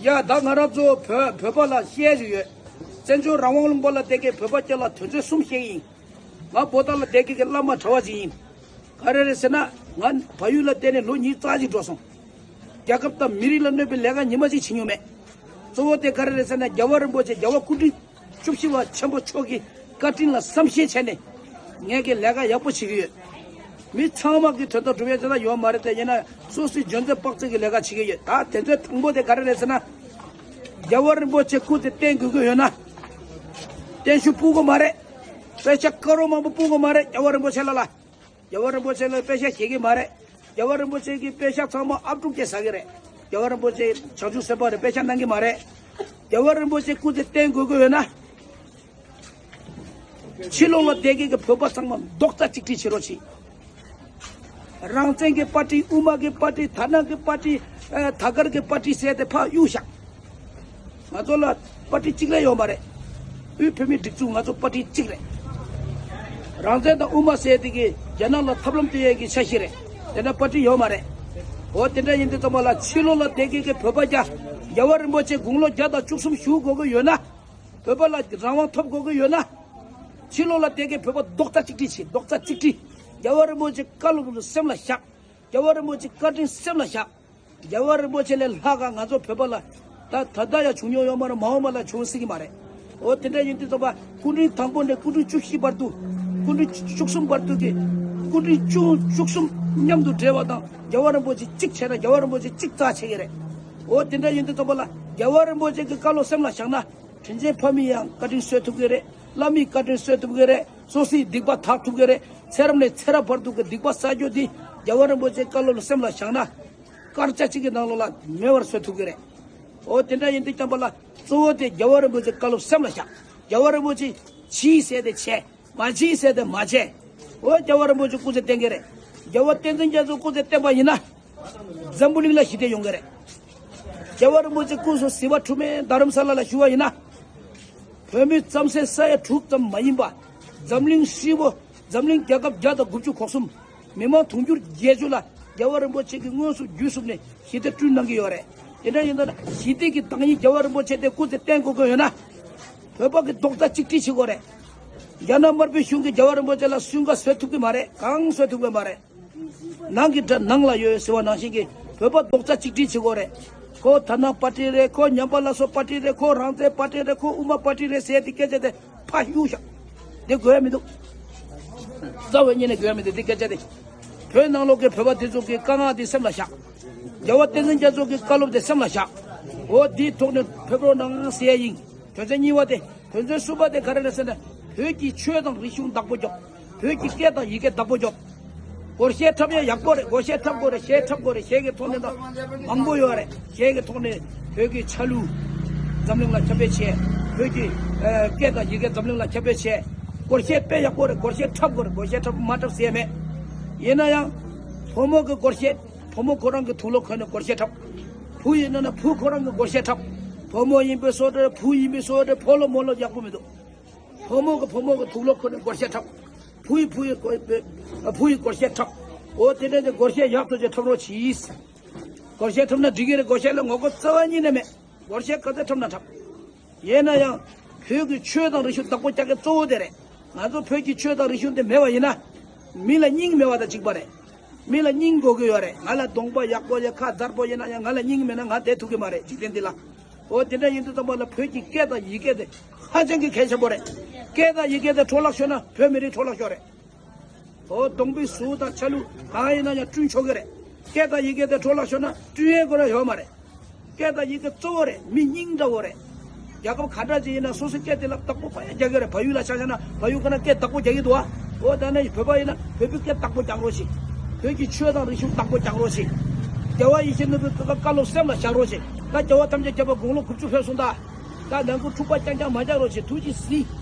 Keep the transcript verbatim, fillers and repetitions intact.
ཡ་ད་ང་རང་ཚོ་བོད་བོད་པ་ལ་བཤད་རྒྱུ་ཡོད། བཙན་བྱོལ་རང་དབང་ལུང་པ་ལ་བསྡད་མཁན་བོད་པ་སྐྱ་ལ་དོན་ཚན་གསུམ་བཤད་ཀྱི་ཡིན། ང་བོད་ཐོག་ལ་བསྡད་མཁན་གྱི་བླ་མ་གྲྭ་པ་ཅིག་ཡིན། ག་རེ་རེད་ཟེར་ན། ང་བལ་ཡུལ་ལ་བསྡད་ནས་ལོ་ཉི་ཤུ་རྩ་གཅིག་འགྲོ་སོང་། རྒྱལ་ཁབ་དང་མི་རིགས་ལ་གནོད་པའི་ལས་ཀ་ཉི་མ་གཅིག་བྱེད་མྱོང་མེད། གཙོ་བོ་དེ་ག་རེ་རེད་ཟེར་ན། རྒྱལ་བ་རིན་པོ་ཆེ་རྒྱལ་བ་སྐུ་ཕྲེང་བཅུ་བཞི་པ་ཆེན་པོ་མཆོག་གི་བཀའ་དྲིན་ལ་བསམ་ཤེས་བྱས་ནས་ངས་ཀྱི་ལས་ཀ་ཡག་པོ་བྱེད་ཀྱི་ཡོད། མི་ཚང་མ་གི་དོན་དག་སྒྲུབ་ཡ་དེ་ལ་ཡོད་མ་རེད་དེ། ཡིན་ན་སོ་སོའི་འཇོན་ཚད་དཔག་ཚད་ཀྱི་ལས་ཀ་བྱེད་ཀྱི་ཡོད། ད་དེ་ཚོའི་དང་པོ་དེ་ག་རེ་རེད་ཟེར་ན། རྒྱལ་བ་རིན་པོ་ཆེ་སྐུ་དེ་བརྟན་དགོས་ཀྱི་ཡོད་ན། བརྟན་བཞུགས་སྤུ་གོ་མ་རེད། དཔེ་ཆ་དཀར་པོ་མང་པོ་སྤུ་གོ་མ་རེད། རྒྱལ་བ་རིན་པོ་ཆེ་ལ་ལ། རྒྱལ་བ་རིན་པོ་ཆེ་ལ་དཔེ་ཆ་ཤེས་ཀྱི་མ་རེད། རྒྱལ་བ་རིན་པོ་ཆེ་གི་དཔེ་ཆ་ཚང་མ་ཨབ་ཕྲུག་སྐྱེ་ས་གི་རེད། རྒྱལ་བ་རིན་པོ་ཆེ་བྱང་ཆུབ་སེམས་དཔའ་རེད། དཔེ་ཆ་གནང་གི་མ་རེད། རྒྱལ་བ་རིན་པོ་ཆེ་སྐུ་ཚེ་བརྟན་དགོས་ཀྱི་ཡོད་ན། ཕྱི་ལོགས་ལ་བསྡད་མཁན་གྱི་བོད་པ་ཚང་མ་རྡོག་རྩ་གཅིག་སྒྲིལ་བྱེད་རོགས་གྱིས། རང་བཙན་གྱི་པར་ཊི། དབུ་མ་གི་པར་ཊི། དར་ནག་གི་པར་ཊི། ཨ་དར་དཀར་གྱི་པར་ཊི་ཟེར་ཏེ་ཕར་གཡུག་བཞག། ང་ཚོ་ལ་པར་ཊི་གཅིག་ལས་ཡོད་མ་རེད། དབུས་བོད་མིའི་སྒྲིག་འཛུགས་ང་ཚོ་པར་ཊི་གཅིག་རེད། རང་བཙན་དང་དབུ་མ་ཟེར་དེ་གི་རྒྱ་ནག་ལ་ཐབས་ལམ་སྟོན་ཡས་ཀྱི་འཆར་གཞི་རེད། དེ་འདྲ་པར་ཊི་ཡོད་མ་རེད། འོ་དེ་འདྲ་ཡིན་དུས་ཙམ་པ་ལ་ཕྱི་ལོགས་ལ་བསྡད་མཁན་གྱི་བོད་པ་རྒྱ་རྒྱལ་བ་རིན་པོ་ཆེ་དགུང་ལོ་བརྒྱ་དང་བཅུ་གསུམ་བཞུགས་དགོས་ཀྱི་ཡོད་ན། བོད་པ་ལ་རང་དབང་ཐོབ་དགོས་ཀྱི་ཡོད་ན། ཕྱི་ལོགས་ལ་བསྡད་མཁན་བོད་པ་རྡོག་རྩ་གཅིག་སྒྲིལ་བྱེད། རྡོག་རྩ་གཅིག་སྒྲིལ། རྒྱལ་བ་རིན་པོ་ཆེ་བཀའ་སློབ་ལ་སེམས་ལ་བཞག། རྒྱལ་བ་རིན་པོ་ཆེ་བཀའ་དྲིན་སེམས་ལ་བཞག། རྒྱལ་བ་རིན་པོ་ཆེ་ལས་ལྷག་ག་ང་ཚོ་བོད་པ་ལ་ད་ད་ལྟ་ཡང་བྱུང་མྱོང་ཡོད་མ་རེད། མ་འོངས་པ་ལ་བྱུང་སྲིད་ཀྱི་མ་རེད། འོ་དེ་འདྲ་ཡིན་དུས་ཙམ་པ་སྐུ་ཕྲེང་དང་པོ་ནས་སྐུ་ཕྲེང་བཅུ་བཞི་བར་དུ། སྐུ་ཕྲེང་བཅུ་གསུམ་བར་དུ་གི་སྐུ་ཕྲེང་བཅུ་བཅུ་གསུམ་མཉམ་དུ་འབྲེལ་བ་དང་། རྒྱལ་བ་རིན་པོ་ཆེ་གཅིག་བྱས་ན་རྒྱལ་བ་རིན་པོ་ཆེ་གཅིག་རྩ་ཆེ་གི་རེད། འོ་དེ་འདྲ་ཡིན་དུས་ཙམ་པ་ལ་རྒྱལ་བ་རིན་པོ་ཆེ་གི་བཀའ་སློབ་སེམས་ལ་བཞག་ན། དྲིན་ཅན་ཕ་མའི་ཡང་བཀའ་དྲིན་གསོ་ཐུབ་ཀྱི་རེད། བླ་མའི་བཀའ་དྲིན་གསོ་ཐུབ་ཀྱི་རེད། སོ་སོའི་སྡིག་པ་དག་ཐུབ་ཀྱི་རེད། ཚེ་རབས་ནས་ཚེ་རབས་བར་དུ་གི་སྡིག་པ་བསགས་རྒྱུ་དེ་རྒྱལ་བ་རིན་པོ་ཆེའི་བཀའ་སློབ་ལ་སེམས་ལ་བཞག་ན། སྐར་ཆ་གཅིག་གི་ནང་ལོགས་ལ་མེད་པར་བཟོ་ཐུབ་ཀྱི་རེད། འོ་དེ་འདྲ་ཡིན་དུས་ཙམ་པ་ལ་གཙོ་བོ་དེ་རྒྱལ་བ་རིན་པོ་ཆེའི་བཀའ་སློབ་སེམས་ལ་བཞག། རྒྱལ་བ་རིན་པོ་ཆེ་བྱས་ཟེར་ཏེ་བྱས། མ་བྱས་ཟེར་ཏེ་མ་བྱས། འོ་རྒྱལ་བ་རིན་པོ་ཆེ་སྐུ་ཚེ་བརྟན་གྱི་རེད། རྒྱལ་བ་བསྟན་འཛིན་རྒྱ་མཚོ་སྐུ་ཚེ་བརྟན་པ་ཡིན་ན། འཛམ་བུ་གླིང་ལ་ཞི་བདེ་ཡོང་གི་རེད། རྒྱལ་བ་རིན་པོ་ཆེ་སྐུ་གཟུགས་ཟིལ་པ་འཁྲུ་མེད་རྡ་རམ་ས་ལ་ལ་བཞུགས་པ་ཡིན་ན། བོད་མི་རྩམ་ཟན་ས་ཡ་དྲུག་ཙམ་མ་ཡིན་པ། འཛམ་གླིང་ཧྲིལ་པོ། འཛམ་གླིང་རྒྱལ་ཁབ་བརྒྱ་དང་དགུ་བཅུ་གོ་གསུམ། མི་མང་དུང་ཕྱུར་བརྒྱད་ཅུ་ལ་རྒྱལ་བ་རིན་པོ་ཆེ་གིས་དངོས་སུ་བརྒྱུད་གསུམ་ནས་ཞི་བདེ་བསྐྲུན་གནང་གི་ཡོད་རེད། དེ་འདྲ་ཡིན་ན་ཞི་བདེ་གི་བདག་ཉིད་རྒྱལ་བ་རིན་པོ་ཆེ་དེ་སྐུ་ཚེ་བརྟན་དགོས་ཀྱི་ཡོད་ན། བོད་པ་གི་རྡོག་རྩ་གཅིག་སྒྲིལ་བྱེད་དགོས་རེད། རྒྱ་ནག་དམར་པོའི་གཞུང་གིས་རྒྱལ་བ་རིན་པོ་ཆེ་ལ་སུན་ཀ་བཟོ་ཐུབ་ཀྱི་མ་རེད། གང་བཟོ་ཐུབ་ཀྱི་མ་རེད། ནང་གི་དགྲ་ནང་ལ་ཡོད་ཟེར་བ་ནང་བཞིན་གྱི་བོད་པ་རྡོག་རྩ་གཅིག་སྒྲིལ་བྱེད་དགོས་རེད། ཁོ་དར་ནག་པར་ཊི་རེད། ཁོ་ཉམས་པ་སླར་གསོ་པར་ཊི་རེད། ཁོ་རང་བཙན་པར་ཊི་རེད། ཁོ་དབུ་མ་པར་ཊི་རེད་ཟེར་དེ་སྐད་ཆ་དེ་ཕར་གཡུག་བཞག། དེ་དགོས་ཡ་མི་འདུག། རྩ་བའི་ཉིད་ནས་དགོས་ཡ་མི་འདུག། དེ་སྐད་ཆ་དེ། བོད་ནང་ལོགས་ཀྱི་བོད་པ་དེ་ཚོ་གི་བཀའ་མངགས་དེ་སེམས་ལ་བཞག། རྒྱལ་བ་བསྟན་འཛིན་རྒྱ་མཚོ་གི་བཀའ་སློབ་དེ་སེམས་ལ་བཞག། འོ་དེའི་ཐོག་ནས་ཕེབས་རོགས་གནང་ཟེར་ཡ་ཡིན། དོན་ཚན་གཉིས་པ་དེ། དོན་ཚན་གསུམ་པ་དེ་ག་རེ་རེད་ཟེར་ན། བོད་ཀྱི་ཆོས་དང་རིག་གཞུང་བདག་པོ་རྒྱོབ། བོད་ཀྱི་སྐད་དང་ཡི་གེ་བདག་པོ་རྒྱོབ། སྒོར་གཞས་འཁྲབ་ཡ་ཡག་པོ་རེད། སྒོར་གཞས་འཁྲབ་དགོས་རེད། གཞས་འཁྲབ་དགོས་རེད། གཞས་ཀྱི་ཐོག་ནས་ད་མང་པོ་ཡོད་རེད། གཞས་ཀྱི་ཐོག་ནས་བོད་ཀྱི་ཆ་ལུགས་འཛམ་གླིང་ལ་ཁྱབ་སྤེལ་བྱས། བོད་ཀྱི་ཨ་སྐད་དང་ཡི་གེ་འཛམ་གླིང་ལ་ཁྱབ་སྤེལ་བྱས། སྒོར་གཞས་དཔེ་ཡག་པོ་རེད། སྒོར་གཞས་འཁྲབ་དགོས་རེད། སྒོར་གཞས་འཁྲབ་མ་འཁྲབ་ཟེར་ཡ་མེད། ཡིན་ན་ཡང་བུ་མོ་གི་སྒོར་གཞས། བུ་མོ་ཁོ་རང་གི་དུག་ལོག་གོན་ནས་སྒོར་གཞས་འཁྲབ། བུ་ཡིན་ན་ན་བུ་ཁོ་རང་གི་སྒོར་གཞས་འཁྲབ། བུ་མོ་ཡིན་པའི་བཟོ་འདྲ། བུ་ཡིན་པའི་བཟོ་འདྲ། ཕོ་ལོ་མོ་ལོ་ཡག་པོ་མི་འདུག། བུ་མོ་གི་བུ་མོ་གི་དུག་ལོག་གོན་ནས་སྒོར་གཞས་འཁྲབ། བུ་ཡི་བུ་ཡི་སྒོ་བུ་ཡི་སྒོར་གཞས་འཁྲབ། འོ་དེ་འདྲ་དེ་སྒོར་གཞས་ཡག་ཐོག་ཅིག་འཁྲབ་རོགས་གྱིས། སྒོར་གཞས་འཁྲབ་ན་འགྲིག་གི་རེད། སྒོར་གཞས་ལ་ངོ་རྒོལ་རྩ་བ་ཉིད་ནས་མེད། སྒོར་གཞས་ག་ཚོད་འཁྲབ་ན་འཁྲབ། ཡིན་ན་ཡང་བོད་ཀྱི་ཆོས་དང་རིག་གཞུང་བདག་པོ་རྒྱག་མཁན་གཙོ་བོ་དེ་རེད། ང་ཚོ་བོད་ཀྱི་ཆོས་དང་རིག་གཞུང་དེ་མེད་པ་ཡིན་ན། མི་ལ་སྙིང་མེད་པ་དང་གཅིག་པ་རེད། མི་ལ་སྙིང་དགོས་ཀྱི་ཡོད་རེད། ང་ལ་གདོང་པ་ཡག་པོ་ཡོད། ཁ་མཛེས་པོ་ཡིན་ན་ཡང་ང་ལ་སྙིང་མེད་ན་ང་བསྡད་ཐུབ་ཀྱི་མ་རེད། འཇིག་རྟེན་འདི་ལ། འོ་དེ་འདྲ་ཡིན་དུས་ཙམ་པ་ལ་བོད་ཀྱི་སྐད་དང་ཡི་གེ་དེ་ཧ་ཅང་གི་གལ་ཆེན་པོ་རེད། སྐད་དང་ཡི་གེ་དེ་འཕྲོ་བརླག་ཤོར་ན་བོད་མི་རིགས་འཕྲོ་བརླག་ཤོར་རེད། འོ་གདོང་པའི་གཟུགས་དང་ཆ་ལུགས་གང་ཡིན་ན་ཡང་བསྐྲུན་ཆོག་གི་རེད། སྐད་དང་ཡི་གེ་དེ་འཕྲོ་བརླག་ཤོར་ན་བསྐྲུན་ཡས་ཁོ་རང་ཡོད་མ་རེད། སྐད་དང་ཡི་གེ་གཙོ་བོ་རེད། མི་སྙིང་འདྲ་བོ་རེད། རྒྱལ་ཁབ་ག་འདྲ་ཅིག་ཡིན་ན་སོ་སོའི་སྐད་དེ་ལ་བདག་པོ་ཕར་ཡ་རྒྱག་གི་རེད། བལ་ཡུལ་ལ་ཆ་བཞག་ན་བལ་ཡུལ་ཁ་ན་སྐད་བདག་པོ་རྒྱག་གི་འདུག་ཨ། འོ་ད་ནི་བོད་པ་ཡིན་ན་བོད་པའི་སྐད་བདག་པོ་རྒྱག་རོགས་ཞིག། བོད་ཀྱི་ཆོས་དང་རིག་གཞུང་བདག་པོ་རྒྱག་རོགས་ཞིག། རྒྱལ་བ་ཡིད་བཞིན་ནོར་བུའི་བཀའ་སློབ་སེམས་ལ་བཞག་རོགས་ཞིག། ད་རྒྱལ་བ་ཐམས་ཅད་མཁྱེན་པ་དགུང་ལོ་དགུ་བཅུ་ཕེབས་སོང་ད། ད་ནང་ཁུལ་འཁྲུག་པ་རྐྱང་རྐྱང་མ་རྒྱག་རོགས་ཞིག། ཐུགས་རྗེས་གཟིགས།